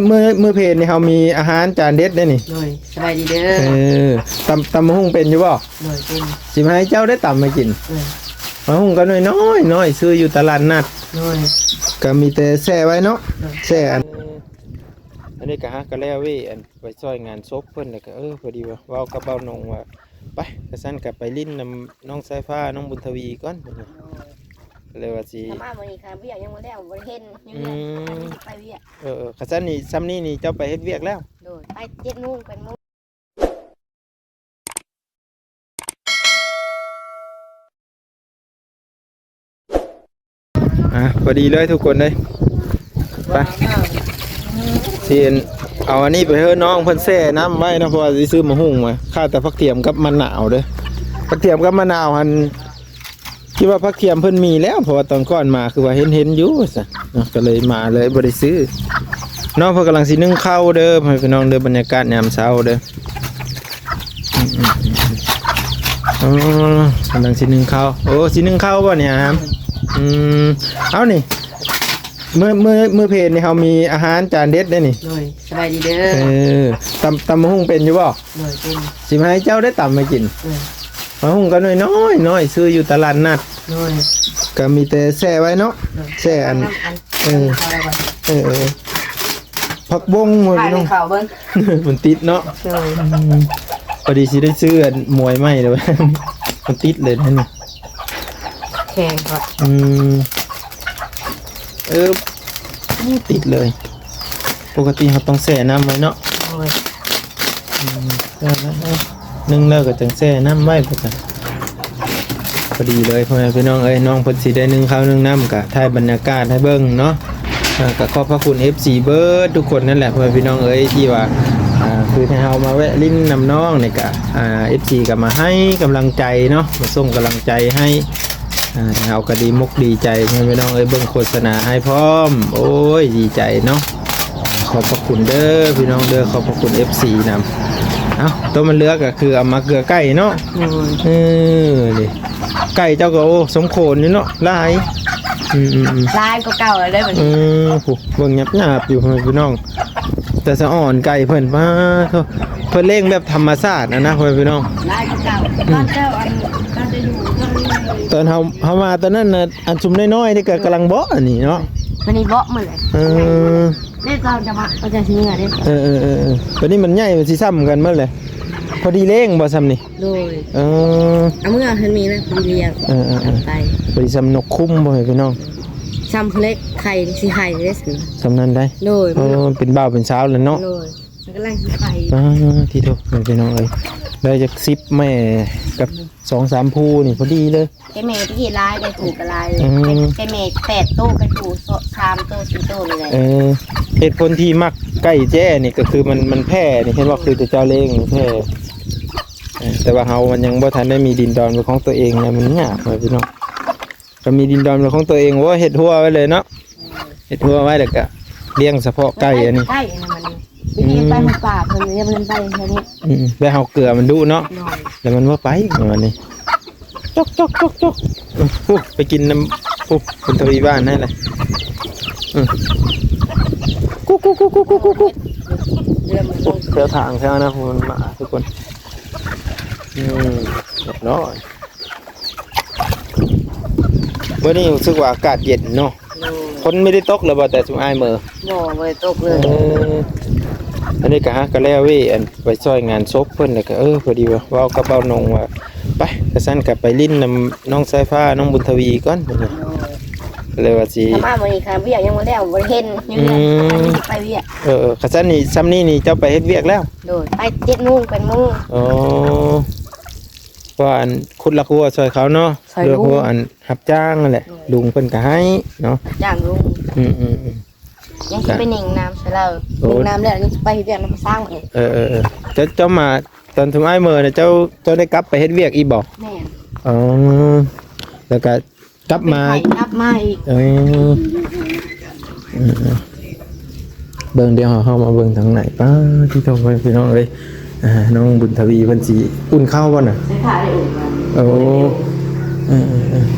ມື້ ມື້ເພນນີ້ເຮົາມີອາຫານຈານເດັດເດ້ນີ້. ໂດຍ ສະບາຍດີເດີ. ເອີ ຕຳ ຕຳບັກຫຸ່ງເປັນຢູ່ບໍ່? ໂດຍ ເປັນ. ຊິມາໃຫ້ເຈົ້າໄດ້ຕຳມາກິນ. ໂດຍ. ບັກຫຸ່ງກໍນ້ອຍໆ ນ້ອຍ ຊື້ຢູ່ຕະຫຼາດນັດ. ໂດຍ. ກໍມີແຕ່ແຊ່ໄວ້ເນາະ. ໂດຍ. ແຊ່ອັນ ອັນນີ້ກໍຫາກໍແລ້ວເວີຍ ອັນໄປຊ່ອຍງານສົບເພິ່ນ ແລ້ວກໍ ເອີ ພໍດີວ່າເວົ້າກັບບ່າວນົງວ່າ ໄປ ຄັນຊັ້ນກໍໄປຫຼິ້ນນຳນ້ອງສາຍຟ້າ ນ້ອງບຸນທະວີກ່ອນ ເພິ່ນວ່າ. ກໍເລີຍວ່າຊິ ມາມື້ນີ້ຄ່ະ ວຽກຍັງບໍ່ແລ້ວ ບໍ່ໄດ້ເຫັນຢູ່ເຮືອນ. ອືມ. ໄປວຽກ. ເອີໆ ຄັນຊັ້ນນີ້ ຊ່ຳນີ້ນີ້ເຈົ້າໄປເຮັດວຽກແລ້ວ? ໂດຍ ໄປເຈັດໂມງ ແປດໂມງ. ອ່ະ ພໍດີເລີຍທຸກຄົນເລີຍ. ໄປ ຊິເອົາອັນນີ້ໄປໃຫ້ນ້ອງເພິ່ນແຊ່ນ້ຳໄວ້ເນາະ ເພາະວ່າຊິຊື້ໝາກຫຸ່ງມາ ຂາດແຕ່ຜັກທຽມກັບມະນາວເດີ້. ຜັກທຽມກັບມະນາວຫັ້ນ ຄິດວ່າຜັກທຽມເພິ່ນມີແລ້ວ ເພາະວ່າຕອນກ່ອນມາຄືວ່າເຫັນ ເຫັນຢູ່ວ່າຊັ້ນເນາະ ກໍເລີຍມາເລີຍ ບໍ່ໄດ້ຊື້. ນ້ອງເພິ່ນກຳລັງຊິໜຶ້ງເຂົ້າເດີ້ ພໍ່ແມ່ພີ່ນ້ອງເດີ້ ບັນຍາກາດຍາມເຊົ້າເດີ້. ອືມໆໆ ອໍ ກຳລັງຊິໜຶ້ງເຂົ້າ. ໂອ້ ຊິໜຶ້ງເຂົ້າບໍ່ນີ້ຫາ? ອືມ ເອົານີ້ ມື້ ມື້ ມື້ເພນນີ້ເຮົາມີອາຫານຈານເດັດເດ້ນີ້. ໂດຍ ສະບາຍດີເດີ. ເອີ ຕຳ ຕຳບັກຫຸ່ງເປັນຢູ່ບໍ່? ໂດຍ ເປັນ. ຊິມາໃຫ້ເຈົ້າໄດ້ຕຳມາກິນ. ໂດຍ. ບັກຫຸ່ງກໍນ້ອຍໆ ນ້ອຍ ຊື້ຢູ່ຕະຫຼາດນັດ. ໂດຍ. ກໍມີແຕ່ແຊ່ໄວ້ເນາະ. ໂດຍ. ແຊ່ອັນ ອັນ ເອີ ເອີ ເອີ ຜັກບົ້ງ ຂ້າຍເບິ່ງ ມັນຕິດເນາະ. ໂດຍ. ອືມ ພໍດີຊິໄດ້ຊື້ອັນມວຍໃໝ່ເດ້ ມັນຕິດເລີຍຫັ້ນ. ແຂງກໍ ອືມ ເອີ ຕິດເລີຍ. ປົກກະຕິເຮົາຕ້ອງແຊ່ນ້ຳໄວ້ເນາະ. ໂດຍ. ອືມ ໜຶ້ງແລ້ວກໍຈັ່ງແຊ່ນ້ຳໄວ້ພຸ້ນນະ. ພໍດີເລີຍ ພໍ່ແມ່ພີ່ນ້ອງເອີຍ ນ້ອງເພິ່ນຊິໄດ້ໜຶ້ງເຂົ້າໜຶ້ງນ້ຳ ກະຖ່າຍບັນຍາກາດໃຫ້ເບິ່ງເນາະ. ເອີ ກໍຂອບພະຄຸນເອັຟຊີເບິດທຸກຄົນນັ້ນແຫຼະ ພໍ່ແມ່ພີ່ນ້ອງເອີຍ ທີ່ວ່າ ອ່າ ຄືໃຫ້ເຮົາມາແວະຫຼິ້ນນຳນ້ອງນີ້ກະ ອ່າ ເອັຟຊີກໍມາໃຫ້ກຳລັງໃຈເນາະ ມາສົ່ງກຳລັງໃຈໃຫ້. ອ່າ ເຮົາກໍດີມົກດີໃຈ ພີ່ນ້ອງເອີຍ ເບິ່ງໂຄສະນາໃຫ້ພ້ອມ. ໂອ້ຍ ດີໃຈເນາະ. ຂອບພະຄຸນເດີພີ່ນ້ອງເດີ ຂອບພະຄຸນເອັຟຊີນຳ. ເອົ້າ ຕົວມັນເຫຼືອກໍຄືເອົາມາເກືອໄກ່ເນາະ. ໂດຍ. ເອີ ນີ້ ໄກ່ເຈົ້າກໍ ໂອ້ ສົມໂຂນຢູ່ເນາະ ຫຼາຍ. ອືມໆໆ ຫຼາຍກວ່າເກົ່າແລ້ວເດ້ບັດນີ້. ເອີ ຜູ້ເບິ່ງຫຍາບໆຢູ່ ພີ່ນ້ອງ. ແຕ່ສະອອນໄກ່ເພິ່ນ ປາໂທ້ ເພິ່ນລ້ຽງແບບທຳມະຊາດຫັ້ນນະ ພີ່ນ້ອງ. ຫຼາຍກວ່າເກົ່າ. ອືມ ຕອນເຈົ້າ ອັນ ຕອນຈະຢູ່ ຕອນເຮົາ ເຮົາມາຕອນນັ້ນນະ ອັນຊຸມນ້ອຍໆນີ້ກໍກຳລັງເບາະອັນນີ້ເນາະ. ບັດນີ້ເບາະໝົດເລີຍ. ເອີ ນີ້ຕອນຈະມາ ກໍຈະຊິເມືອເດ້. ເອີໆໆໆ ບັດນີ້ມັນໃຫຍ່ ມັນຊິຊ່ຳກັນໝົດເລີຍ. ພໍດີລ້ຽງບໍ່ຊ່ຳນີ້? ໂດຍ. ເອີ ເອົາເມືອເພິ່ນມີນະ ພໍດີລ້ຽງ. ເອີໆໆ ໄປ ພໍດີຊ່ຳນົກຄຸ້ມບໍ່ ພີ່ນ້ອງ? ຊ່ຳເລັກໄຂ່ຊິໄຂ່ເດ້ ຊ່ຳນັ້ນໄດ໋. ໂດຍ. ເອີ ເປັນບ່າວເປັນສາວແລ້ວເນາະ. ໂດຍ. ມັນກຳລັງຊິໄຂ່. ອ່າ ຕິໂທ້ ພີ່ນ້ອງເອີຍ ໄດ້ຈັກສິບແມ່ກັບສອງສາມຜູ້ນີ້ພໍດີເລີຍ. ແຕ່ແມ່ຕະກີ້ຫຼາຍ ໄດ້ຜູ້ກໍຫຼາຍ. ອືມ ແຕ່ແມ່ແປດໂຕ ໄປຜູ້ສາມໂຕ ສີ່ໂຕນີ້ແຫຼະ. ເອີ ເຫດຜົນທີ່ມັກໄກ່ແຈ້ນີ້ກໍຄືມັນ ມັນແຜ່ນີ້ ເຫັນບໍ່ ຄືແຕ່ເຈົ້າລ້ຽງນີ້ແຜ່. ເອີ ແຕ່ວ່າເຮົາມັນຍັງບໍ່ທັນໄດ້ມີດິນດອນເປັນຂອງຕົວເອງນະ ມັນຍາກ ພີ່ນ້ອງ. ກໍມີດິນດອນເປັນຂອງຕົວເອງ ໂອ້ຍ ເຮັດຮົ້ວໄວ້ເລີຍເນາະ. ເຮັດຮົ້ວໄວ້ ແລ້ວກໍລ້ຽງສະເພາະໄກ່ອັນນີ້. ໄກ່ອັນນັ້ນມັນ ອືມ ໄປຫາປາເພິ່ນ ຍັງບໍ່ໄດ້ໄປເທື່ອນີ້. ອືມ ແລ້ວເຮົາເກືອມັນດຸເນາະ. ໂດຍ. ແລ້ວມັນບໍ່ໄປ ມັນນີ້ ຈົກໆໆໆ. ໂອ້ ໄປກິນນຳ ໂອ້ ເພິ່ນທະວີບ້ານໃຫ້ລະ. ອືມ ກຸກໆໆໆໆ. ໂອ້ ແຖວທາງແຖວນະ ມັນມາທຸກຄົນ. ອືມ ຮຽບຮ້ອຍ. ມື້ນີ້ຮູ້ສຶກວ່າອາກາດເຢັນເນາະ. ໂດຍ. ຝົນບໍ່ໄດ້ຕົກເລີຍບໍ່ ແຕ່ຊຸມອ້າຍເມີ? ບໍ່ ບໍ່ໄດ້ຕົກເລີຍ. ເອີ ອັນນີ້ກໍຫາກໍແລ້ວເວີຍ ອັນໄປຊ່ອຍງານສົບເພິ່ນ ແລ້ວກໍ ເອີ ພໍດີວ່າເວົ້າກັບບ່າວນົງວ່າ ໄປ ຄັນຊັ້ນກໍໄປຫຼິ້ນນຳນ້ອງສາຍຟ້າ ນ້ອງບຸນທະວີກ່ອນ ເພິ່ນວ່າ. ໂດຍ. ກໍເລີຍວ່າຊິ ມາມື້ນີ້ຄ່ະ ວຽກຍັງບໍ່ແລ້ວ ບໍ່ໄດ້ເຫັນຢູ່ເຮືອນ. ອືມ. ໄປວຽກ. ເອີໆ ຄັນຊັ້ນນີ້ ຊ່ຳນີ້ນີ້ເຈົ້າໄປເຮັດວຽກແລ້ວ? ໂດຍ. ໄປເຈັດໂມງ ແປດໂມງ. ອໍ ເພາະວ່າອັນ ຂຸດລາກຮົ້ວຊ່ອຍເຂົາເນາະ. ຊ່ອຍລຸງ ເລື່ອງພວກອັນຮັບຈ້າງນັ້ນແຫຼະ. ໂດຍ. ລຸງເພິ່ນກໍໃຫ້ເນາະ ຈ້າງລຸງ. ອືມໆໆ ຍັງຊິໄປໜິງນ້ຳໃສ່ລາວ. ໂອ້ ໜິງນ້ຳແລ້ວຍັງຊິໄປເຮັດວຽກນຳຊ່າງ. ເອີໆໆ ເຈົ້າ ເຈົ້າມາຕອນຊຸມອ້າຍເມີນະ ເຈົ້າ ເຈົ້າໄດ້ກັບໄປເຮັດວຽກອີກບໍ່? ແມ່ນ. ອໍ ແລ້ວກໍກັບມາ ໄປໄຂ້ກັບມາອີກ. ເອີ ເອີ ເບິ່ງ ດຽວເຮົາເຂົ້າມາເບິ່ງທາງໃນ. ປ້າ ທີ່ເຂົ້າໄປ ພີ່ນ້ອງເອີຍ ອ່າ ນ້ອງບຸນທະວີເພິ່ນຊິອຸ່ນເຂົ້າບໍ່ນະ? ໃສ່ຜ້າໄດ້ອຸ່ນ. ໂອ້ ເອີໆ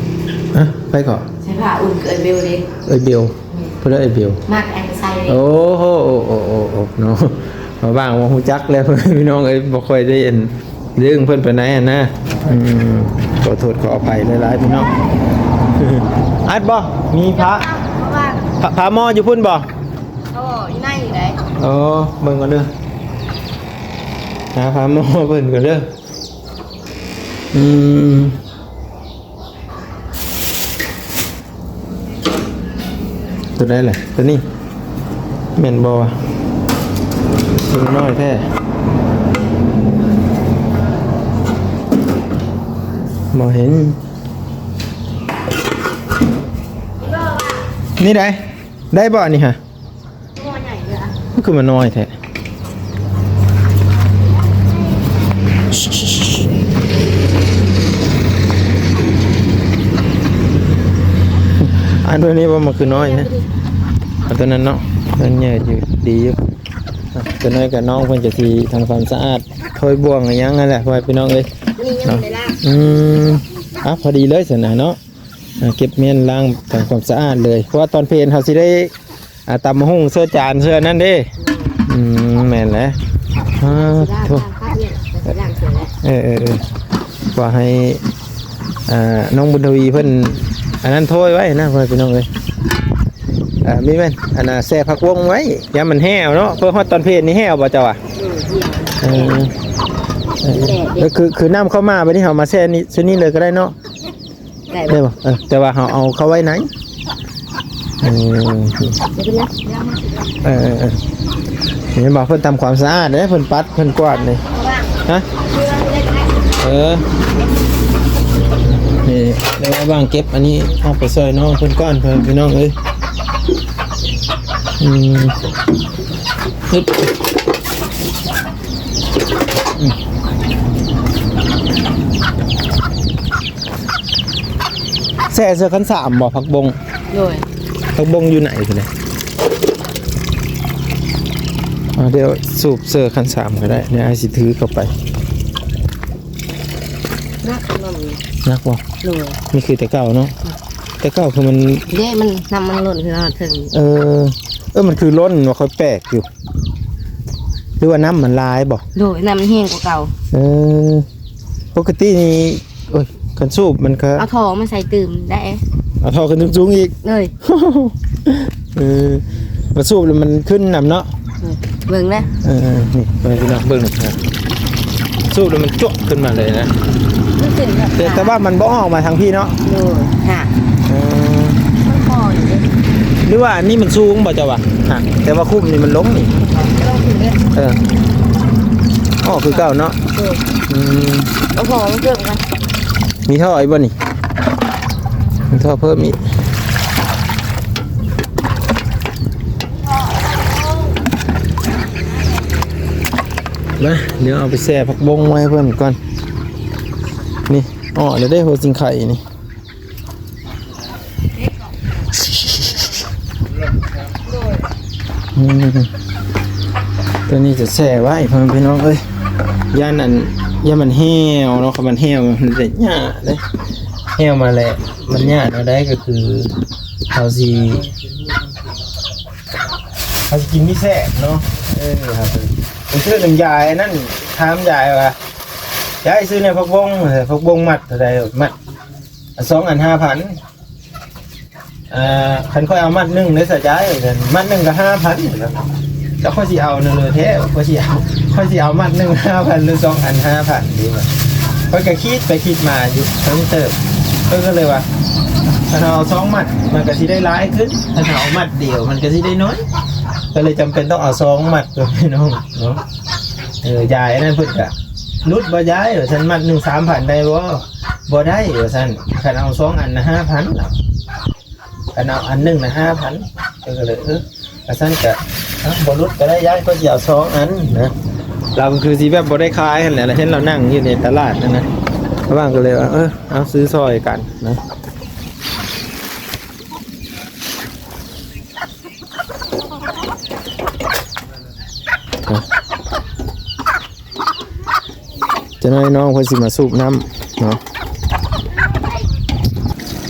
ໆ ອະ ໃຜເກາະ? ໃສ່ຜ້າອຸ່ນ ເອື້ອຍເບວເດ້. ເອື້ອຍເບວ. ແມ່ນ. ເພິ່ນເອີ້ນເອື້ອຍເບວ. ມັກອັນ ໂອ້ໂຫ ໂອ້ ໂອ້ ໂອ້ ໂອ້ ເນາະ ວ່າງບໍ່ຮູ້ຈັກແລ້ວ ພີ່ນ້ອງເອີຍ ບໍ່ຄ່ອຍໄດ້ອັນ ເລື່ອງເພິ່ນປານໃດຫັ້ນນະ. ອືມ ຂໍໂທດຂໍອະໄພຫຼາຍໆ ພີ່ນ້ອງ. ອັດບໍ່? ມີພະ ພະ ພະໝໍຢູ່ພຸ້ນບໍ່? ໂອ້ ຢູ່ໃນນີ້ໄດ໋. ໂອ້ ເບິ່ງກ່ອນເດີ ຫາພະໝໍເພິ່ນກ່ອນເດີ. ອືມ ຕົວໃດລະ? ຕົວນີ້ແມ່ນບໍ່ວະ? ຕົວນ້ອຍແທ້ ບໍ່ເຫັນ. ນີ້ໄດ໋ ໄດ້ບໍ່ອັນນີ້ຫະ? ໝໍໃຫຍ່ເລີຍ ມັນຄືມານ້ອຍແທ້. ອັນຕົວນີ້ບໍ່ ມັນຄືນ້ອຍແທ້. ເອົາຕົວນັ້ນເນາະ ມັນໃຫຍ່ຢູ່ ດີຢູ່. ຕົວນ້ອຍກະນ້ອງເພິ່ນກະຊິທຳຄວາມສະອາດ ຖ້ວຍບ່ວງອີ່ຫຍັງຫັ້ນແຫຼະ ພໍ່ແມ່ພີ່ນ້ອງເອີຍ. ນີ້ຍັງບໍ່ໄດ້ລ້າງ. ອືມ ອ່ະ ພໍດີເລີຍຊັ້ນນະເນາະ. ອ່າ ເກັບມ້ຽນລ້າງທຳຄວາມສະອາດເລີຍ ເພາະວ່າຕອນເພນເຮົາຊິໄດ້ ອ່າ ຕຳບັກຫຸ່ງເສີຈານເສີອັນນັ້ນເດ້. ອືມ ແມ່ນແຫຼະ. ອ່າ ຊິລ້າງ ໂທ້ ລ້າງຄັກນີ້ ຊິລ້າງເທື່ອແຫຼະ. ເອີໆໆ ວ່າໃຫ້ ອ່າ ນ້ອງບຸນທະວີເພິ່ນອັນນັ້ນຖ້ວຍໄວ້ນະ ພໍ່ແມ່ພີ່ນ້ອງເອີຍ. ອ່າ ມີແມ່ນ ອັນນ່າ ແຊ່ຜັກບົ້ງໄວ້ ຢ້ານມັນແຫ້ວເນາະ ເພື່ອຮອດຕອນເພນນີ້ແຫ້ວບໍ່ເຈົ້າວ່າ? ເອີ ເອີ ເອີ ຄື ຄືນ້ຳເຂົ້າມາບັດນີ້ ເຮົາມາແຊ່ນີ້ ໃສ່ນີ້ເລີຍກໍໄດ້ເນາະ. ໄດ້ ໄດ້ບໍ່? ເອີ ແຕ່ວ່າເຮົາເອົາເຂົ້າໄວ້ໃນ ເອີ ເອີ ເອີ ເຫັນບໍ່? ເພິ່ນທຳຄວາມສະອາດເດ້ ເພິ່ນປັດ ເພິ່ນກວາດນີ້ ຮະ? ເອີ ນີ້ ແລ້ວວ່າຫວ່າງເກັບອັນນີ້ອອກໄປຊ່ອຍນ້ອງເພິ່ນກ່ອນ ພີ່ນ້ອງເອີຍ. ອືມ ຮຶບ ອືມ. ແຊ່ເສື້ອຄັນສາມບໍ່ ຜັກບົ້ງ? ໂດຍ ຜັກບົ້ງຢູ່ໃນພຸ້ນເດ້. ອ່າ ດຽວສູບເສື້ອຄັນສາມກໍໄດ້ ດຽວອ້າຍຊິຖືເຂົ້າໄປ. ໜັກບໍ່? ໜັກບໍ່? ໂດຍ ນີ້ຄືແຕ່ເກົ່າເນາະ. ແຕ່ເກົ່າຄືມັນ ເດ້ ມັນ ນ້ຳມັນລົ້ນຂຶ້ນມາເທິງ. ເອີ ເອີ ມັນຄືລົ້ນວ່າ ຂ້ອຍແປກຢູ່ ຫຼືວ່ານ້ຳມັນຫຼາຍບໍ່? ໂດຍ ນ້ຳມັນແຮງກວ່າເກົ່າ. ເອີ ປົກກະຕິນີ້ ໂອ້ຍ ຄັນສູບມັນກໍ ເອົາທໍ່ມາໃສ່ຕື່ມໄດ້ ເອົາທໍ່ຂຶ້ນສູງໆອີກ. ເອີຍ ເອີ ມາສູບແລ້ວມັນຂຶ້ນນຳເນາະ. ເອີ ເບິ່ງນະ ເອີ ນີ້ ເບິ່ງພີ່ນ້ອງເບິ່ງນະ ສູບແລ້ວມັນຈວກຂຶ້ນມາເລີຍນະ. ມັນຂຶ້ນແບບ ແຕ່ ແຕ່ວ່າມັນບໍ່ອອກມາທາງພີ້ເນາະ. ໂດຍ ຫາ ເອີ ມັນພໍຢູ່ເດ້. ຫຼືວ່າອັນນີ້ມັນສູງບໍ່ເຈົ້າວ່າ? ຫາ ແຕ່ວ່າຄຸ້ມນີ້ມັນລົງນີ້ ລົງຂຶ້ນເດ້. ເອີ ອອກຄືເກົ່າເນາະ. ໂດຍ ອືມ ເອົາທໍ່ມາເພີ່ມກັນ. ມີທໍ່ອີກບໍ່ນີ້? ມີທໍ່ເພີ່ມອີກ. ມາ ດຽວເອົາໄປແຊ່ຜັກບົ້ງໄວ້ໃຫ້ເພິ່ນກ່ອນ. ນີ້ ອໍ້ແລ້ວເດ້ ຫົວຊິງໄຄນີ້. ອືມ ຕົວນີ້ຈະແຊ່ໄວ້ ພໍ່ແມ່ພີ່ນ້ອງເອີຍ ຢ້ານອັນ ຢ້ານມັນແຫ້ວເນາະ. ຄັນມັນແຫ້ວມັນຈະຍາກເດ້ ແຫ້ວມາແລ້ວມັນຍາກແນວໃດ ກໍຄືເຮົາຊິ ເຮົາຊິກິນມີແຊບເນາະ. ເອີ ໄປຊື້ນ້ຳຢາຍອັນນັ້ນ ຖາມຢາຍວ່າ ຢາຍ ຊື້ແດ່ຜັກບົ້ງ ເອີ ຜັກບົ້ງມັດເທົ່າໃດ? ມັດ ສອງອັນຫ້າພັນ. ເອີ ຄັນຂ້ອຍເອົາມັດໜຶ່ງເດ້ຊະຢາຍ ມັດໜຶ່ງກໍຫ້າພັນ. ແລ້ວຂ້ອຍຊິເອົາແນວໃດແທ້ ຂ້ອຍຊິເອົາ ຂ້ອຍຊິເອົາມັດໜຶ່ງຫ້າພັນ ຫຼືສອງອັນຫ້າພັນດີວະ? ຂ້ອຍກໍຄິດໄປຄິດມາຢູ່ເຖິງເຕີບ ຂ້ອຍກໍເລີຍວ່າ ຄັນເຮົາເອົາສອງມັດ ມັນກໍຊິໄດ້ຫຼາຍຂຶ້ນ ຄັນເຮົາເອົາມັດດຽວ ມັນກໍຊິໄດ້ໜ້ອຍ. ກໍເລີຍຈຳເປັນຕ້ອງເອົາສອງມັດ ພີ່ນ້ອງເນາະ. ເອີ ຢາຍອັນນັ້ນເພິ່ນກະຫຼຸດບໍ່ຢາຍ ວ່າຊັ້ນ ມັດໜຶ່ງສາມພັນໄດ້ບໍ່? ບໍ່ໄດ້ ວ່າຊັ້ນ ຄັນເອົາສອງອັນນະຫ້າພັນ ລະ ຄັນເອົາອັນໜຶ່ງນະຫ້າພັນ. ເອີ ກໍເລີຍ ເອີ ວ່າຊັ້ນກະ ເອົ້າ ບໍ່ຫຼຸດກໍໄດ້ ຢາຍ ຂ້ອຍຊິເອົາສອງອັນນະ. ລາວກໍຄືຊິແບບບໍ່ໄດ້ຂາຍຫັ້ນແຫຼະ ລະເຫັນລາວນັ່ງຢູ່ໃນຕະຫຼາດຫັ້ນນະ ລະຫວ່າງກໍເລີຍວ່າ ເອີ ເອົາຊື້ຊ່ອຍກັນນະ. ຈັກໜ້ອຍນ້ອງເພິ່ນຊິມາສູບນ້ຳເນາະ.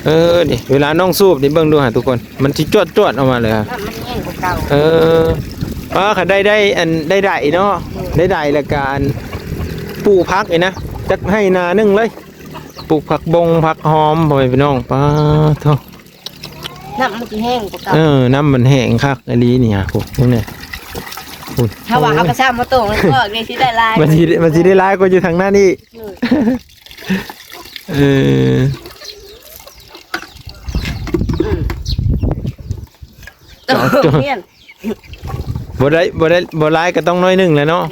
ເອີ ນີ້ ເວລານ້ອງສູບນີ້ ເບິ່ງດູຫາທຸກຄົນ ມັນຊິຈວດໆອອກມາເລີຍ. ນ້ຳມັນແຫ້ງກວ່າເ ເອີ ວ່າຄັນໄດ້ ໄດ້ອັນ ໄດ້ໄດເນາະ ໄດ້ໄດແລ້ວກະອັນ ປູກຜັກນີ້ນະ ຈັກໄຮ່ນາໜຶ່ງເລີຍ ປູກຜັກບົງຜັກຫອມ ພໍ່ແມ່ພີ່ນ້ອງ ປາໂທ້ ນ້ຳມັນຊິແຫ້ງກວ່າເກົ່າ ເອີ ນ້ຳມັນແຫ້ງຄັກອີ່ຫຼີນີ້ ໂອ້ ເບິ່ງແດ່ ໂອ້ຍ ຖ້າວ່າເຮົາກະຊ້ຳມາໂຕງ ມັນກໍຊິໄດ້ຫຼາຍ ມັນຊິ ມັນຊິໄດ້ຫຼາຍກວ່າຢູ່ທາງນັ້ນອີກ ເອີ ອືມ ໂຕງ ໂຕງ ບໍ່ໄດ້ ບໍ່ໄດ້ ບໍ່ຫຼາຍກໍຕ້ອງໜ້ອຍໜຶ່ງແຫຼະເນາະ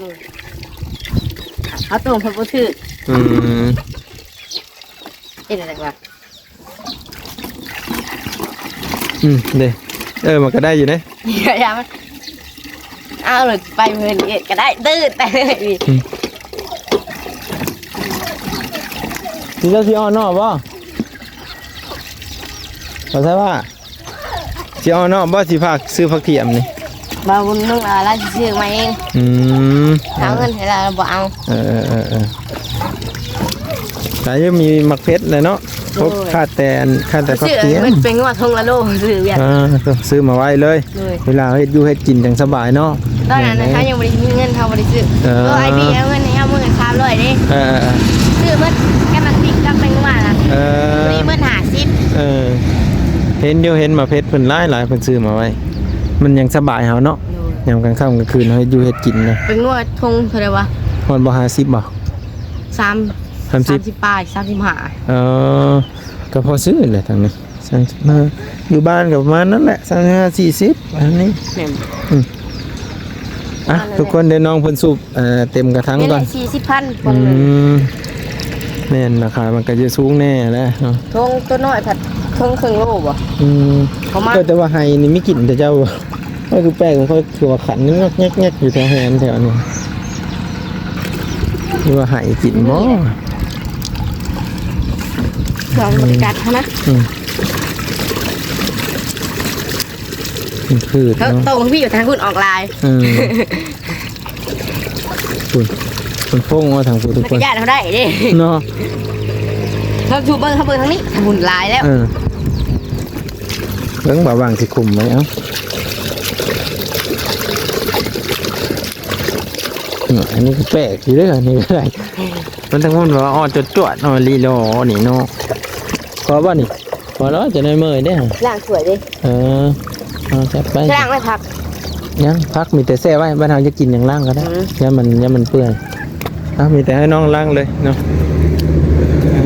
ເຮົາໂຕງເພິ່ນບໍ່ຖືກ ອືມ ເຮັດຈັ່ງໃດວະ ອືມ ເດ້ ເອີ ມັນກໍໄດ້ຢູ່ເດ້ ຢ່າ ຢ່າມັນ ເອົາລົດໄປເພິ່ນເຮັດກໍໄດ້ ຕື້ດໄປເລີຍ ອືມ ຊິເຈົ້າຊິອ່ອນນອກບໍ່? ບໍ່ໃຊ່ວ່າ ຊິເອົາເນາະ ບໍ່ ຊິຝາກຊື້ຜັກທຽມນີ້ ບ່າວບຸນນຸ່ງ ລາວຊິຊື້ມາເອງ ອືມ ເອົາເງິນໃຫ້ລາວ ລາວບໍ່ເອົາ ເອີ ເອີ ເອີ ເອີ ແຕ່ຍັງມີໝາກເຜັດແຫຼະເນາະ ໂດຍ ຂາດແຕ່ ຂາດແຕ່ຜັກທຽມ ຊື້ເປັນງົວທົ່ງລະໂລ ຊື້ວຽດ ອ່າ ຊື້ມາໄວ້ເລີຍ ໂດຍ ເວລາເຮັດຢູ່ເຮັດກິນຈັ່ງສະບາຍເນາະ ຕອນນັ້ນນະ ເຮົາຍັງບໍ່ໄດ້ມີເງິນ ເຮົາບໍ່ໄດ້ຊື້ ເອີ ເອີ ອ້າຍບີເອົາເງິນໃຫ້ເຮົາມື້ລະສາມຮ້ອຍເດ້ ເອີ ເອີ ເອີ ຊື້ເບິດ ກັບໝາກພິກກັບແຕງກວານະ ເອີ ມີເບິດຫ້າສິບ ເອີ ເຫັນຢູ່ ເຫັນໝາກເຜັດເພິ່ນຫຼາຍໆ ເພິ່ນຊື້ມາໄວ້ ມັນຍັງສະບາຍເຮົາເນາະ ໂດຍ ຍາມກາງຄ່ຳກາງຄືນເຮົາເຮັດຢູ່ເຮັດກິນນະ ເປັນງົວທົ່ງເທົ່າໃດວະ? ຮອດບໍ່ ຫ້າສິບບໍ່? ສາມ ສາມສິບ ສາມສິບປາຍ ສາມສິບຫ້າ ເອີ ກໍພໍຊື້ແຫຼະທາງນີ້ ສາມສິບຫ້າ ຢູ່ບ້ານກໍປະມານນັ້ນແຫຼະ ສາມສິບຫ້າ ສີ່ສິບ ອັນນີ້ ແມ່ນ ອືມ ອ່ະ ປະມານນັ້ນແຫຼະ ທຸກຄົນ ດຽວນ້ອງເພິ່ນສູບ ເອີ ເຕັມກະຖັງກ່ອນ ສີ່ສິບພັນ ອືມ ແມ່ນ ລາຄາມັນກໍຈະສູງແດ່ແຫຼະເນາະ ຖົງໂຕນ້ອຍພັດ ເຖິງເຄິ່ງໂລບໍ່? ອືມ ປະມານ ເອີ ແຕ່ວ່າໄຮ່ນີ້ມີກິນແຕ່ເຈົ້າ ມັນຄືແປກ ຂ້ອຍຄືວ່າຂັນງອກແງກໆ ຢູ່ແຖວແຮມແຖວນີ້ ຫຼືວ່າໄຮ່ກິນບໍ່? ເພື່ອບໍ່ໄດ້ກັດເຮົານະ ອືມ ມັນພືດເນາະ ໂຕຂອງພີ່ຢູ່ທາງພຸ້ນອອກຫຼາຍ ເອີ ພຸ້ນ ມັນໂພງມາທາງພຸ້ນທຸກຄົນ ມັນກໍຢ້ານເຮົາໄດ້ເດ້ ເນາະ ເຮົາສູບເບິ່ງ ເຮົາເບິ່ງທາງນີ້ ທາງພຸ້ນຫຼາຍແລ້ວ ເອີ ເບິ່ງບ່າວຫວ່າງຊິຄຸມໄວ້ ເອົາ ອືມ ອັນນີ້ກໍແປກຢູ່ເດ້ ອັນນີ້ກໍໄດ້ ມັນທັງໝົດວ່າອ່ອນຈວດໆ ເນາະ ລີລໍນີ້ເນາະ ພໍບໍ່ນີ້? ພໍແລ້ວ ຈະໜ້ອຍເມື່ອຍເດ້ ລ້າງຖ້ວຍເດ້ ເອີ ເອົາ ຈັດໄປ ລ້າງໄວ້ຜັກ ຍັງ ຜັກມີແຕ່ແຊ່ໄວ້ ບ້ານເຮົາຈະກິນຫຍັງລ້າງກໍໄດ້ ອືມ ຢ້ານມັນ ຢ້ານມັນເປື່ອຍ ເອົາ ມີແຕ່ໃຫ້ນ້ອງລ້າງເລີຍເນາະ ເອີ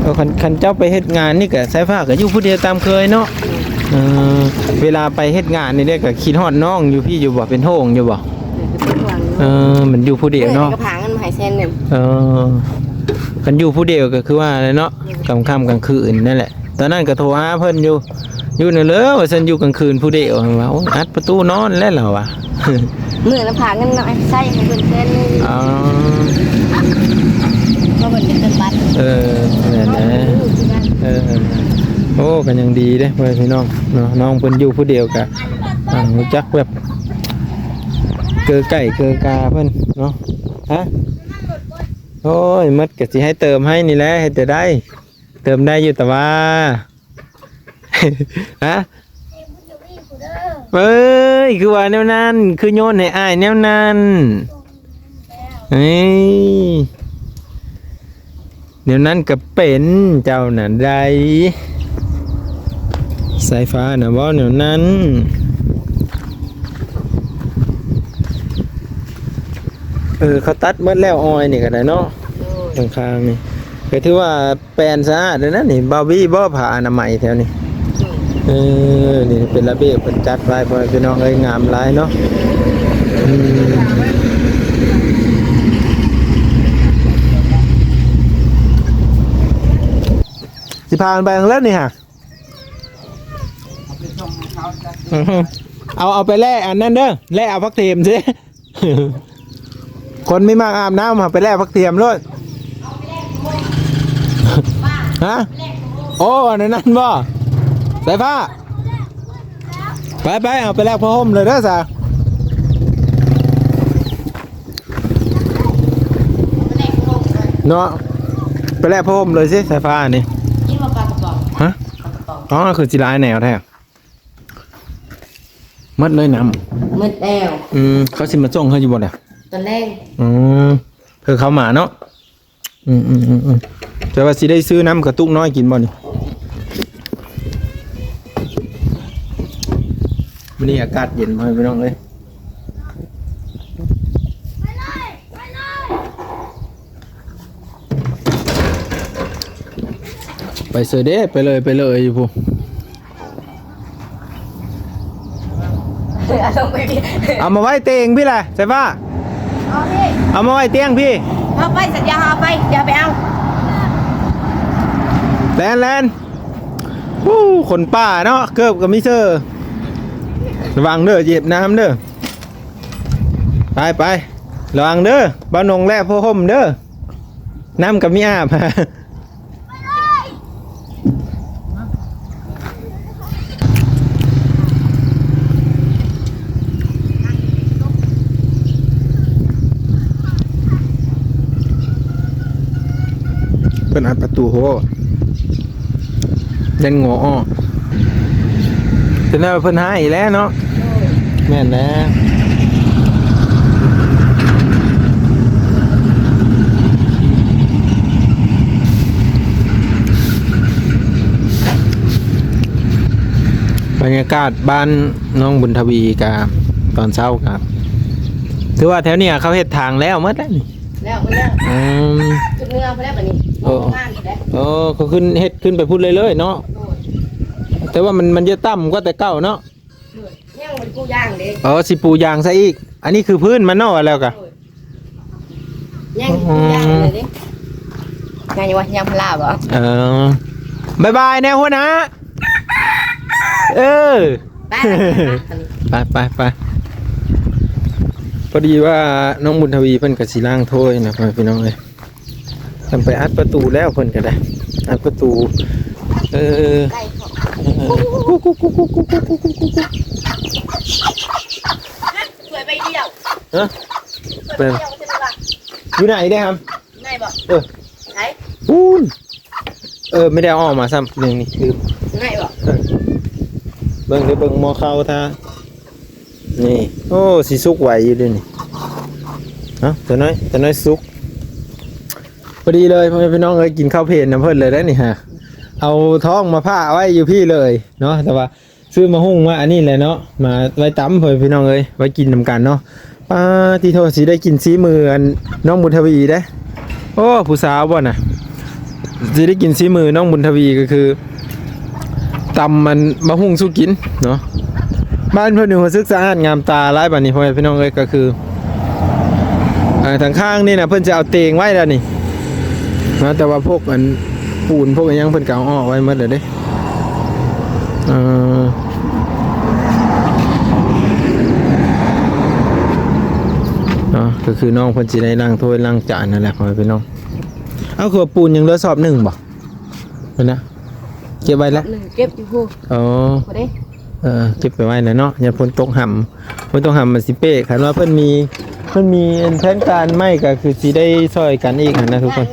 ເອີ ຄັນ ຄັນເຈົ້າໄປເຮັດງານນີ້ກໍ ສາຍຟ້າກໍຢູ່ຜູ້ດຽວຕາມເຄີຍເນາະ ເອີ ເວລາໄປເຮັດງານນີ້ເດ້ ກໍຄິດຮອດນ້ອງຢູ່ພີ້ຢູ່ບໍ່? ເປັນຫ່ວງຢູ່ບໍ່? ເອີ ມັນຢູ່ຜູ້ດຽວເນາະ ເອີ ຄັນຢູ່ຜູ້ດຽວກໍຄືວ່າແຫຼະເນາະ ກາງຄ່ຳກາງຄືນນັ້ນແຫຼະ ຕອນນັ້ນກໍໂທຫາເພິ່ນຢູ່ ຢູ່ແນວເລີວ່າຊັ້ນ ຢູ່ກາງຄືນຜູ້ດຽວ ວ່າ ໂອ້ຍ ອັດປະຕູນອນແລ້ວລາວວ່າ ມື້ລະພາເງິນນ້ອຍໃຊ້ໃຫ້ເພິ່ນແສນໜຶ່ງ ອໍ ເພາະເພິ່ນເປັນຕົ້ນບັດ ເອີ ແມ່ນແຫຼະ ເອີ ໂອ້ ກໍຍັງດີເດ້ ພໍ່ແມ່ພີ່ນ້ອງເນາະ ນ້ອງເພິ່ນຢູ່ຜູ້ດຽວກໍ ອ່າ ຮູ້ຈັກແບບເກີໄກ່ເກີກາເພິ່ນເນາະ ຮະ ໂອ້ຍ ໝົດກໍຊິໃຫ້ເຕີມໃຫ້ນີ້ແຫຼະ ເຮັດແຕ່ໃດ ເຕີມໄດ້ຢູ່ຕະຫວ່າ ຮະ ເອີຍ ຄືວ່າແນວນັ້ນ ຄືໂຍນໃຫ້ອ້າຍແນວນັ້ນ ເອີຍ ແນວນັ້ນກໍເປັນ ເຈົ້ານັ້ນໄດ໋ ສາຍຟ້ານະເວົ້າແນວນັ້ນ ເອີ ເຂົາຕັດໝົດແລ້ວ ອ້ອຍນີ້ກໍໄດ້ເນາະ ຂ້າງໆນີ້ ກໍຖືວ່າ ແປນສະອາດເດ້ນະນີ້ ບ່າວວີບໍ່ ຜ້າອະນາໄມແຖວນີ້ ອືມ ເອີ ນີ້ເປັນລະບຽບເພິ່ນຈັດໄວ້ ພໍ່ແມ່ພີ່ນ້ອງເອີຍ ງາມຫຼາຍເນາະ ອືມ ຊິພາກັນໄປທາງເລີດນີ້ຫະ ເອົາ ເອົາໄປແລ່ອັນນັ້ນເດີ ແລ່ເອົາຜັກເທມຊິ. ຄົນມີໝາກອາບນ້ຳ ເອົາໄປແລ່ຜັກທຽມໂລດ ຮະ ໂອ້ ອັນນັ້ນບໍ່ ສາຍຟ້າ ໄປໆ ເອົາໄປແລກຜ້າຫົ່ມເລີຍເດີສາ ເນາະ ໄປແລກຜ້າຫົ່ມເລີຍຊິ ສາຍຟ້ານີ້ ກິນບໍ່ປາກະປ໋ອງ ຮະ ປາກະປ໋ອງ ອໍ ຄືຊິຫຼາຍແນວແທ້. ໝົດເລີຍນ້ຳ ໝົດແລ້ວ. ອືມ ເຂົາຊິມາສົ່ງເຮົາຢູ່ບໍ່ລະ? ຕອນແລງ. ອືມ ເພິ່ນເຂົ້າມາເນາະ. ອືມໆໆໆ ແຕ່ວ່າຊິໄດ້ຊື້ນ້ຳກະຕຸກນ້ອຍກິນບໍ່ນີ້? ມື້ນີ້ອາກາດເຢັນ ພໍ່ແມ່ພີ່ນ້ອງເອີຍ. ໄປເຊີເດ້ ໄປເລີຍ ໄປເລີຍຢູ່ພຸ້ນ. ເອົາມາໄວ້ເຕີງພີ້ແຫຼະ ສາຍຟ້າ. ເອົາພີ້ ເອົາມາໄວ້ຕຽງພີ້. ເອົາໄປ ສັນຍາ ເອົາໄປ ຢ່າໄປເອົາ. ແລ່ນ ແລ່ນ. ໂອ້ ຄົນປ່າເນາະ ເກີບກໍມີເຊີ. ລະວັງເດີ ເຈັບນ້ຳເດີ. ໄປ ໄປ ລະວັງເດີ ບ່າວນົງແລະໂພຫົ່ມເດີ. ນ້ຳກໍມີອາບ. ເພິ່ນອັດປະຕູໂຫ ຢ້ານງໍອອກ. ເປັນແນວເພິ່ນຫາອີກແລ້ວເນາະ. ແມ່ນແລ້ວ ບັນຍາກາດບ້ານນ້ອງບຸນທະວີກະ ຕອນເຊົ້າກະ ຖືວ່າແຖວນີ້ເຂົາເຮັດທາງແລ້ວໝົດແລ້ວນີ້. ແລ້ວ ໝົດແລ້ວ. ອືມ ຈຸດເມືອງພຸ້ນແຫຼະບັດນີ້. ໂອ້ ໂອ້ ເຂົາຂຶ້ນ ເຮັດຂຶ້ນໄປພຸ້ນເລື້ອຍໆເນາະ. ໂດຍ ແຕ່ວ່າມັນ ມັນຈະຕ່ຳກວ່າແຕ່ເກົ່າເນາະ. ໂດຍ ຍັງບໍ່ໄດ້ປູຢາງເດ້. ເອີ ຊິປູຢາງຊະອີກ. ອັນນີ້ຄືພື້ນມັນເນາະ ວ່າແລ້ວກະ. ໂດຍ ຍັງ ອືມ ປູຢາງເລີຍເດ້. ຍັງຢູ່ວ່າ ຍາງພາລາບໍ່? ເອີ ບາຍບາຍແນ່ຫົວໜ້າ. ເອີ ໄປ ໄປ ໄປ ໄປ. ພໍດີວ່ານ້ອງບຸນທະວີເພິ່ນກໍຊິລ້າງຖ້ວຍນະ ພໍ່ແມ່ພີ່ນ້ອງເອີຍ. ເພິ່ນໄປອັດປະຕູແລ້ວ ເພິ່ນກໍໄດ້ອັດປະຕູ. ເອີ ເອີ ໄກ່ເຂົາ ເອີ ກຸກ ກຸກ ກຸກ ກຸກ ກຸກ ກຸກ ກຸກ ກຸກ ກຸກ ຖ້ວຍໃບດຽວ. ຮະ? ຖ້ວຍໃບດຽວ ຢູ່ໃນເດ້ຫຳ? ໃນບໍ່? ເອີ ໃສ? ປູນ. ເອີ ບໍ່ໄດ້ເອົາອອກມາຊ້ຳ. ນີ້ ນີ້ ລືມ. ໃນບໍ່? ເອີ ເບິ່ງເດີ ເບິ່ງໝໍ້ເຂົ້າຖ້າ. ນີ້ ໂອ້ ຊິສຸກໄວຢູ່ເດ້ນີ້. ເອົາ ຕົວນ້ອຍ ຕົວນ້ອຍສຸກ. ພໍດີເລີຍ ພໍ່ແມ່ພີ່ນ້ອງເອີຍ ກິນເຂົ້າເພນນຳເພິ່ນເລີຍໄດ໋ນີ້ຫາ. ເອົາທ້ອງມາພາກໄວ້ຢູ່ພີ້ເລີຍເນາະ. ແຕ່ວ່າ ຊື້ໝາກຫຸ່ງມາອັນນີ້ແຫຼະເນາະ ມາໄວ້ຕຳ ພໍ່ແມ່ພີ່ນ້ອງເອີຍ ໄວ້ກິນນຳກັນເນາະ. ປາດຕິໂທ ຊິໄດ້ກິນສີມືອັນນ້ອງບຸນທະວີເດ້. ໂອ້ ຜູ້ສາວບໍ່ນະ ຊິໄດ້ກິນສີມືນ້ອງບຸນທະວີ ກໍຄືຕຳອັນໝາກຫຸ່ງສູ່ກິນເນາະ. ບ້ານເພິ່ນນີ້ຮູ້ສຶກສະອາດງາມຕາຫຼາຍບາດນີ້ ພໍ່ແມ່ພີ່ນ້ອງເອີຍ. ກໍຄື ເອີ ທາງຂ້າງນີ້ນະ ເພິ່ນຈະເອົາເຕງໄວ້ແລ້ວນີ້ເນາະ ແຕ່ວ່າພວກອັນ ປູນພວກອີ່ຫຍັງເພິ່ນກໍເອົາອອກໄວ້ໝົດແລ້ວເດ້. ເອີ ເນາະ ກໍຄືນ້ອງເພິ່ນຊິໄດ້ລ້າງຖ້ວຍລ້າງຈານນັ້ນແຫຼະ ພໍ່ແມ່ພີ່ນ້ອງ. ເອົາ ຄືວ່າປູນຍັງເຫຼືອສອບໜຶ່ງບໍ່? ເພິ່ນນະ ເກັບໄວ້ແລ້ວ ໜຶ່ງເກັບຢູ່ພຸ້ນ. ອໍ ບໍ່ໄດ້. ເອີ ເກັບໄປໄວ້ແລ້ວເນາະ ຢ້ານຝົນຕົກຫຳ. ບໍ່ຕ້ອງຫາມັນຊິເປະ ຄັນວ່າເພິ່ນມີ ເພິ່ນມີແຜນການໃໝ່ກໍຄືຊິໄດ້ຊ່ອຍກັນອີກຫັ້ນນະທຸກຄົນ.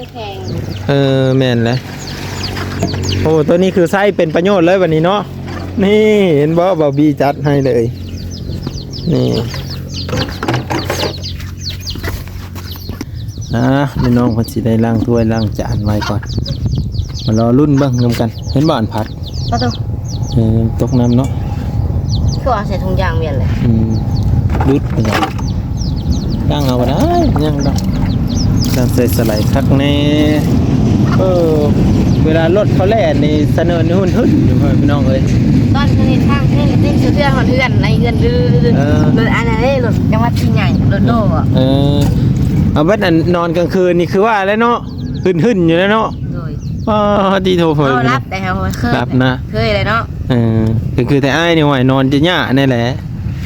ເອີ ແມ່ນແຫຼະ. ໂອ້ ໂຕນີ້ຄືໃຊ້ເປັນປະໂຫຍດເລີຍບັດນີ້ເນາະ. ນີ້ ເຫັນບໍ່ ບ່າວບີຈັດໃຫ້ເລີຍ ນີ້. ອ່າ ແມ່ນ້ອງເພິ່ນຊິໄດ້ລ້າງຖ້ວຍລ້າງຈານໄວ້ກ່ອນ ມາລໍລຸ້ນເບິ່ງນຳກັນ. ເຫັນບໍ່ ອັນພັດ ປະຕູ ເອີ ຕົກນ້ຳເນາະ. ຄືວ່າໃສ່ຖົງຢາງແມ່ນແຫຼະ. ອືມ ຫຼຸດໄປແລ້ວ ຕັ້ງເອົາກໍໄດ້ ຍັງດອກ. ຕັ້ງໃສ່ສະໄລຄັກແນ່. ເອີ ເວລາລົດເຂົາແລ່ນນີ້ ສະເໜີນຫຶ້ນໆຢູ່ ພີ່ນ້ອງເອີຍ. ຕອນເຂົາເຮັດທາງເພິ່ນຕິດສະເທືອນຮອດເຮືອນ ໃນເຮືອນ ເອີ ລົດອັນນັ້ນເດ້ ລົດຈັງຫວັດທີ່ໃຫຍ່ ລົດໂດ. ເອີ ເອົາເບິດ ອັນນອນກາງຄືນນີ້ຄືວ່າແຫຼະເນາະ ຫຶ້ນໆຢູ່ແຫຼະເນາະ. ໂດຍ. ອໍ ຕິໂທ ເພິ່ນ ເອົາ ຫຼັບແຕ່ເຮົາເຄີຍ ຫຼັບນະ ເຄີຍແລ້ວເນາະ. ເອີ ກໍຄືແຕ່ອ້າຍນີ້ ໂອ້ຍ ນອນຈະຍາກແນ່ແຫຼະ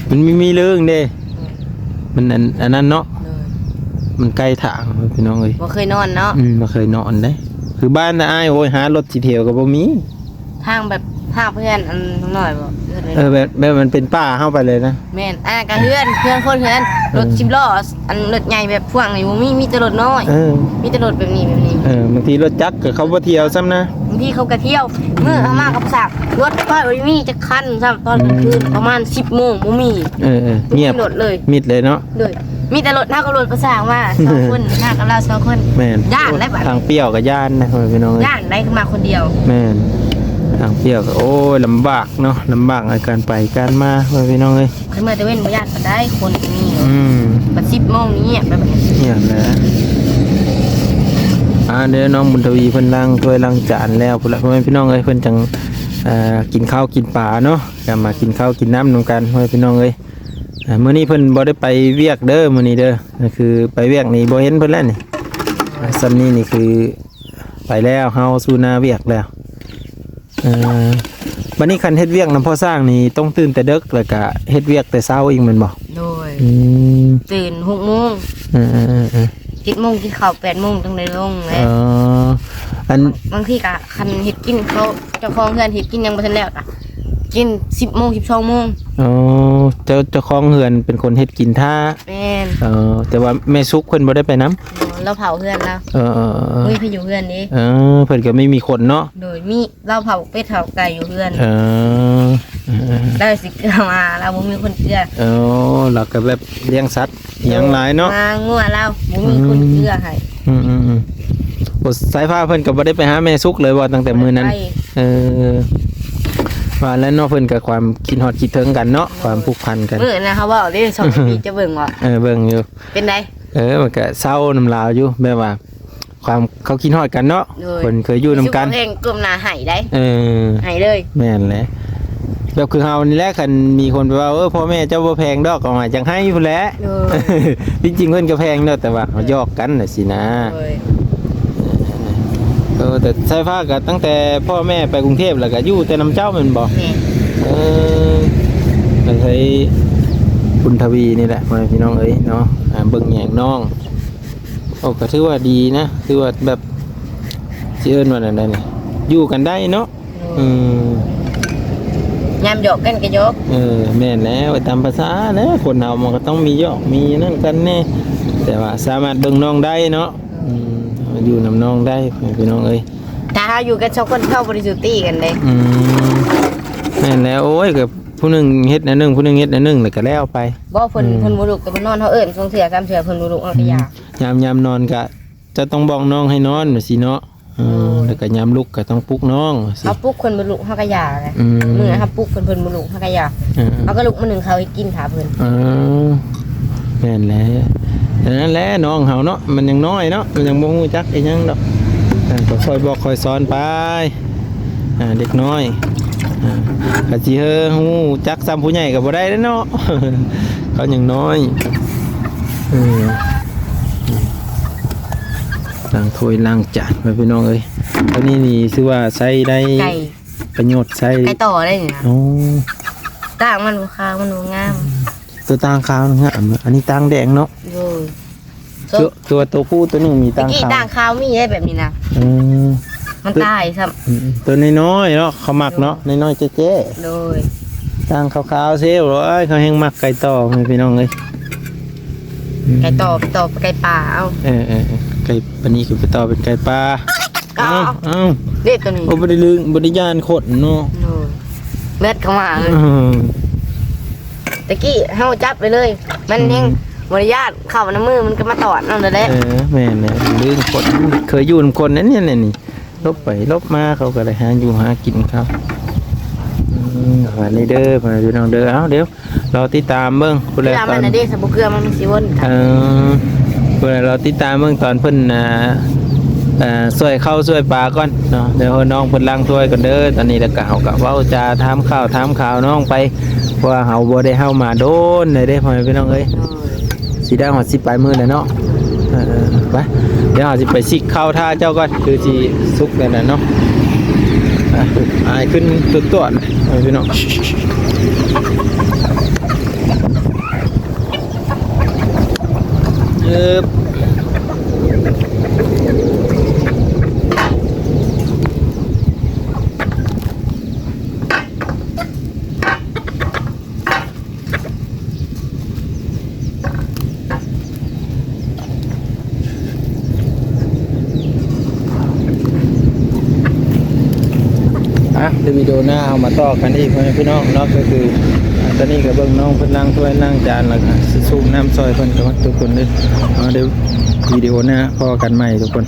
ມັນມີ ມີເລື່ອງເດ້. ອືມ ມັນອັນ ອັນນັ້ນເນາະ. ໂດຍ. ມັນໃກ້ທາງ ພີ່ນ້ອງເອີຍ ບໍ່ເຄີຍນອນເນາະ. ອືມ ບໍ່ເຄີຍນອນເດ້ ຄືບ້ານນະອ້າຍ ໂອ້ຍ ຫາລົດຊິເທວກໍບໍ່ມີ. ທາງແບບ ທາງເພື່ອນອັນນ້ອຍບໍ່? ເອີ ແບບ ແບບມັນເປັນປ່າເຮົາໄປເລີຍນະ. ແມ່ນ ອັນນັ້ນກະເຮືອນ ເຮືອນຄົນ ເຮືອນ ເອີ ລົດສິບລໍ້ ອັນລົດໃຫຍ່ແບບພ່ວງນີ້ບໍ່ມີ ມີແຕ່ລົດນ້ອຍ. ເອີ ມີແຕ່ລົດແບບນີ້ ແບບນີ້. ເອີ ບາງທີລົດຈັກກະເຂົາບໍ່ທ່ຽວຊ້ຳນະ. ບາງທີເຂົາກະທ່ຽວ ມື້ເຮົາມາກັບສາກ ລົດຂ້ອຍບໍ່ມີຈັກຄັນຊ້ຳ ຕອນກາງຄືນ ອືມ ປະມານສິບໂມງບໍ່ມີ. ເອີໆ ງຽບ ບໍ່ມີລົດເລີຍ ມິດເລີຍເນາະ. ໂດຍ ມີແຕ່ລົດເຮົາກັບລົດປະສາງມາສອງຄົນ ເຮົາກັບລາວສອງຄົນ. ແມ່ນ ຢ້ານໄດ໋ບາດ ທາງປ່ຽວກໍຢ້ານນະ ພໍ່ແມ່ພີ່ນ້ອງເອີຍ. ຢ້ານໄດ໋ ມາຄົນດຽວ. ແມ່ນ ທາງປ່ຽວກໍ ໂອ້ຍ ລຳບາກເນາະ ລຳບາກໃນການໄປການມາ ພໍ່ແມ່ພີ່ນ້ອງເອີຍ. ຄັນເມື່ອແຕ່ເວັນບໍ່ຢ້ານປານໃດ ຄົນກໍມີ. ອືມ ບັດສິບໂມງນີ້ງຽບແລ້ວ ບັດນີ້ງຽບແລ້ວ. ອ່າ ເດີ ນ້ອງບຸນທະວີເພິ່ນລ້າງຖ້ວຍລ້າງຈານແລ້ວພຸ້ນລະ ພໍ່ແມ່ພີ່ນ້ອງເອີຍ. ເພິ່ນຈັ່ງ ເອີ ກິນເຂົ້າກິນປາເນາະ ກໍມາກິນເຂົ້າກິນນ້ຳນຳກັນ ພໍ່ແມ່ພີ່ນ້ອງເອີຍ. ອ່າ ມື້ນີ້ເພິ່ນບໍ່ໄດ້ໄປວຽກເດີ ມື້ນີ້ເດີ ກໍຄືໄປວຽກນີ້ບໍ່ເຫັນເພິ່ນແລ້ວນີ້. ອ່າ ຊ່ຳນີ້ນີ້ຄືໄປແລ້ວ ເຮົາສູ່ໜ້າວຽກແລ້ວ. ເອີ ບັດນີ້ຄັນເຮັດວຽກນຳພໍ່ຊ້າງນີ້ຕ້ອງຕື່ນແຕ່ເດິກ ແລ້ວກະເຮັດວຽກແຕ່ເຊົ້າອີກແມ່ນບໍ່? ໂດຍ ອືມ ຕື່ນຫົກໂມງ ເອີໆໆໆ ເຈັດໂມງກິນເຂົ້າ ແປດໂມງຈັ່ງໄດ້ລົງແຫຼະ. ເອີ ອັນ ບາງທີກະຄັນເຮັດກິນ ເຂົາເຈົ້າຂອງເຮືອນເຮັດກິນຍັງບໍ່ທັນແລ້ວກະ ກິນສິບໂມງ ສິບສອງໂມງ. ອໍ ເຈົ້າ ເຈົ້າຂອງເຮືອນເປັນຄົນເຮັດກິນຖ້າ. ແມ່ນ. ເອີ ແຕ່ວ່າແມ່ສຸກເພິ່ນບໍ່ໄດ້ໄປນຳ. ລາວເຝົ້າເຮືອນລາວ. ເອີໆໆໆ ມີໃຜຢູ່ເຮືອນເດ້. ເອີ ເພິ່ນກໍມີ ມີຄົນເນາະ. ໂດຍ ມີ ລາວເຝົ້າເປັດເຝົ້າໄກ່ຢູ່ເຮືອນ. ເອີ ເອີໆໆ ລາວຊິເກືອມາ ລາວບໍ່ມີຄົນເກືອ. ເອີ ລາວກໍແບບລ້ຽງສັດ ອີ່ຫຍັງຫຼາຍເນາະ. ມາງົວລາວບໍ່ມີຄົນເກືອໃຫ້. ອືມໆໆ ໂອ້ ສາຍຟ້າເພິ່ນກໍບໍ່ໄດ້ໄປຫາແມ່ສຸກເລີຍບໍ່ ຕັ້ງແຕ່ມື້ນັ້ນ? ໄປ. ເອີ ວ່າແລ້ວເນາະ ເພິ່ນກໍຄວາມຄິດຮອດຄິດເຖິງກັນເນາະ ຄວາມຜູກພັນກັນ. ມື້ນັ້ນເຮົາເວົ້າເດ້ ຊ່ອງ ພີ່ຈະເບິ່ງບໍ່? ເອີ ເບິ່ງຢູ່. ເປັນໃດ? ເອີ ມັນກໍເສົ້ານຳລາວຢູ່ ແບບວ່າ ຄວາມເຂົາຄິດຮອດກັນເນາະ. ໂດຍ ເພິ່ນເຄີຍຢູ່ນຳກັນ ແຮງກົ້ມໜ້າໄຫ້ໄດ໋. ເອີ ໄຫ້ເລີຍ. ແມ່ນແຫຼະ ແບບຄືເຮົານີ້ແຫຼະ ຄັນມີຄົນໄປເວົ້າ ເອີ ພໍ່ແມ່ເຈົ້າບໍ່ແພງດອກ ເອົາໃຫ້ຈັ່ງໄຫ້ພຸ້ນແຫຼະ. ໂດຍ ທີ່ຈິງເພິ່ນກໍແພງເນາະ ແຕ່ວ່າເຮົາ ໂດຍ ຢອກກັນນະຊີ້ນະ. ໂດຍ ເອີ ແຕ່ສາຍຟ້າກໍຕັ້ງແຕ່ພໍ່ແມ່ໄປກຸງເທບແລ້ວກໍຢູ່ແຕ່ນຳເຈົ້າແມ່ນບໍ່? ແມ່ນ. ເອີ ອາໄສບຸນທະວີນີ້ແຫຼະ ພໍ່ແມ່ພີ່ນ້ອງເອີຍເນາະ ອ່າ ເບິ່ງແຍງນ້ອງ. ໂອ້ ກໍຖືວ່າດີນະ ຖືວ່າແບບ ຊິເອີ້ນວ່າແນວໃດນີ້ ຢູ່ກັນໄດ້ເນາະ. ໂດຍ ອືມ ຍາມຢອກກັນກໍຢອກ. ເອີ ແມ່ນແລ້ວ ຕາມພາສາແຫຼະ ຄົນເຮົາມັນກໍຕ້ອງມີຢອກມີນັ້ນກັນແດ່ ແຕ່ວ່າສາມາດເບິ່ງນ້ອງໄດ້ເນາະ. ໂດຍ ອືມ ຢູ່ນຳນ້ອງໄດ້ ພີ່ນ້ອງເອີຍ. ຖ້າເຮົາຢູ່ກັນສອງຄົນ ເຮົາບໍ່ໄດ້ສູ່ຕີກັນເດ້. ອືມ ແມ່ນແລ້ວ ໂອ້ຍ ກໍຜູ້ໜຶ່ງເຮັດແນວໜຶ່ງ ຜູ້ໜຶ່ງເຮັດແນວໜຶ່ງ ແລ້ວກໍແລ້ວໄປ. ບໍ່ ເພິ່ນ ອືມ ເພິ່ນບໍ່ລຸກ ແຕ່ເພິ່ນນອນ ເຮົາເອີ້ນສອງເທື່ອສາມເທື່ອ ເພິ່ນບໍ່ລຸກ ເຮົາກໍຢ່າ. ອືມ ຍາມ ຍາມນອນກໍ ເຈົ້າຕ້ອງບອກນ້ອງໃຫ້ນອນ ວ່າຊີ້ເນາະ. ເອີ ໂດຍ ແລ້ວກໍຍາມລຸກກໍຕ້ອງປຸກນ້ອງ ວ່າຊີ້. ເຮົາປຸກເພິ່ນບໍ່ລຸກ ເຮົາກໍຢ່າແຫຼະ. ອືມ ມື້ເຮົາປຸກເພິ່ນ ເພິ່ນບໍ່ລຸກ ເຮົາກໍຢ່າ. ເອີ ເຮົາກໍລຸກມາໜຶ້ງເຂົ້າເຮັດກິນຖ້າເພິ່ນ. ເອີ ແມ່ນແຫຼະ ອັນນັ້ນແຫຼະ ນ້ອງເຮົາເນາະ ມັນຍັງນ້ອຍເນາະ ມັນຍັງບໍ່ຮູ້ຈັກອີ່ຫຍັງດອກ. ເອີ ກໍຄ່ອຍບອກຄ່ອຍສອນໄປ. ອ່າ ເດັກນ້ອຍ ອ່າ ກໍຊິເຮີຮູ້ຈັກສ່ຳຜູ້ໃຫຍ່ກໍບໍ່ໄດ້ເດ້ເນາະ ເຂົາຍັງນ້ອຍ. ເອີ ລ້າງຖ້ວຍລ້າງຈານໄວ້ ພີ່ນ້ອງເອີຍ. ໂຕນີ້ນີ້ຖືວ່າໃຊ້ໄດ້ ໄກ່ ປະໂຫຍດໃຊ້ ໄກ່ຕໍ່ໄດ້ນີ້ນະ. ໂອ້ ຕ່າງມັນບໍ່ຂາວ ມັນບໍ່ງາມ. ໂຕຕ່າງຂາວງາມ ອັນນີ້ຕ່າງແດງເນາະ. ໂດຍ ຕົວ ຕົວ ຕົວຜູ້ຕົວໜຶ່ງມີຕ່າງຂາວ ຕະກີ້ຕ່າງຂາວມີໄດ້ແບບນີ້ນະ. ເອີ ມັນຕາຍຊ້ຳ. ອືມ ຕົວນ້ອຍໆເນາະ ເຂົາມັກເນາະ ໂດຍ ນ້ອຍໆແຈ້ໆ. ໂດຍ ຕ່າງຂາວໆເຊວ ໂອ້ຍ ເຂົາແຮງມັກໄກ່ຕໍ່ ພີ່ນ້ອງເອີຍ. ອືມ ໄກ່ຕໍ່ ໄປຕໍ່ໄກ່ປ່າເອົາ. ເອີໆໆ ໄກ່ ປານນີ້ຄືໄປຕໍ່ເປັນໄກ່ປ່າ. ເອົາ ເອົາ ເດ້ ຕົວນີ້ ໂອ້ ບໍ່ໄດ້ລຶ້ງ ບໍ່ໄດ້ຢ້ານຄົນເນາະ. ໂດຍ ເລືອດເຂົ້າມາເລີຍ. ອືມ ຕະກີ້ເຮົາຈັບໄປເລີຍ ມັນແຮງ ອືມ ບໍ່ໄດ້ຢ້ານ ເຂົ້ານຳມືມັນກໍມາຕອດເຮົານັ້ນແຫຼະ. ເອີ ແມ່ນແຫຼະ ລື່ນຄົນ ເຄີຍຢູ່ນຳຄົນນັ້ນ ນີ້ ນີ້ ຫຼົບໄປຫຼົບມາ ເຂົາກໍໄດ້ຫາຢູ່ຫາກິນເຂົາ. ອືມ ວ່ານີ້ເດີ ພໍ່ແມ່ພີ່ນ້ອງເດີ. ເອົາ ດຽວ ລໍຕິດຕາມເບິ່ງ ເກືອມັນນະເດ້ ຖ້າບໍ່ເກືອມັນ ມັນຊິວົນ. ເອີ ເພິ່ນ ລໍຕິດຕາມເບິ່ງຕອນເພິ່ນ ອ່າ ອ່າ ຊ່ວຍເຂົ້າຊ່ວຍປາກ່ອນເນາະ. ດຽວນ້ອງເພິ່ນລ້າງຖ້ວຍກ່ອນເດີ ຕອນນີ້. ແລ້ວກໍເຮົາກໍເວົ້າຈາຖາມຂ່າວ ຖາມຂ່າວນ້ອງໄປ ເພາະວ່າເຮົາບໍ່ໄດ້ເຂົ້າມາດົນແລ້ວເດ້ ພໍ່ແມ່ພີ່ນ້ອງເອີຍ. ຊິໄດ້ຮອດສິບປາຍມື້ແລ້ວເນາະ. ເອີໆ ໄປ ດຽວເຮົາຊິໄປຊິກເຂົ້າຖ້າເຈົ້າກ່ອນ ຄືຊິສຸກແລ້ວນະເນາະ. ໄປ ອາຍຂຶ້ນຕົວໆ ເອີ ພີ່ນ້ອງ. ເອີບ. ວິດີໂອໜ້າເຮົາມາຕໍ່ກັນອີກ ພໍ່ແມ່ພີ່ນ້ອງເນາະ. ກໍຄື ອ່າ ຕອນນີ້ກໍເບິ່ງນ້ອງເພິ່ນລ້າງຖ້ວຍລ້າງຈານ ແລ້ວກໍຊິສູບນ້ຳຊ່ອຍເພິ່ນກ່ອນ ທຸກຄົນເດີເນາະ. ດຽວວິດີໂອໜ້າພໍ້ກັນໃໝ່ ທຸກຄົນ.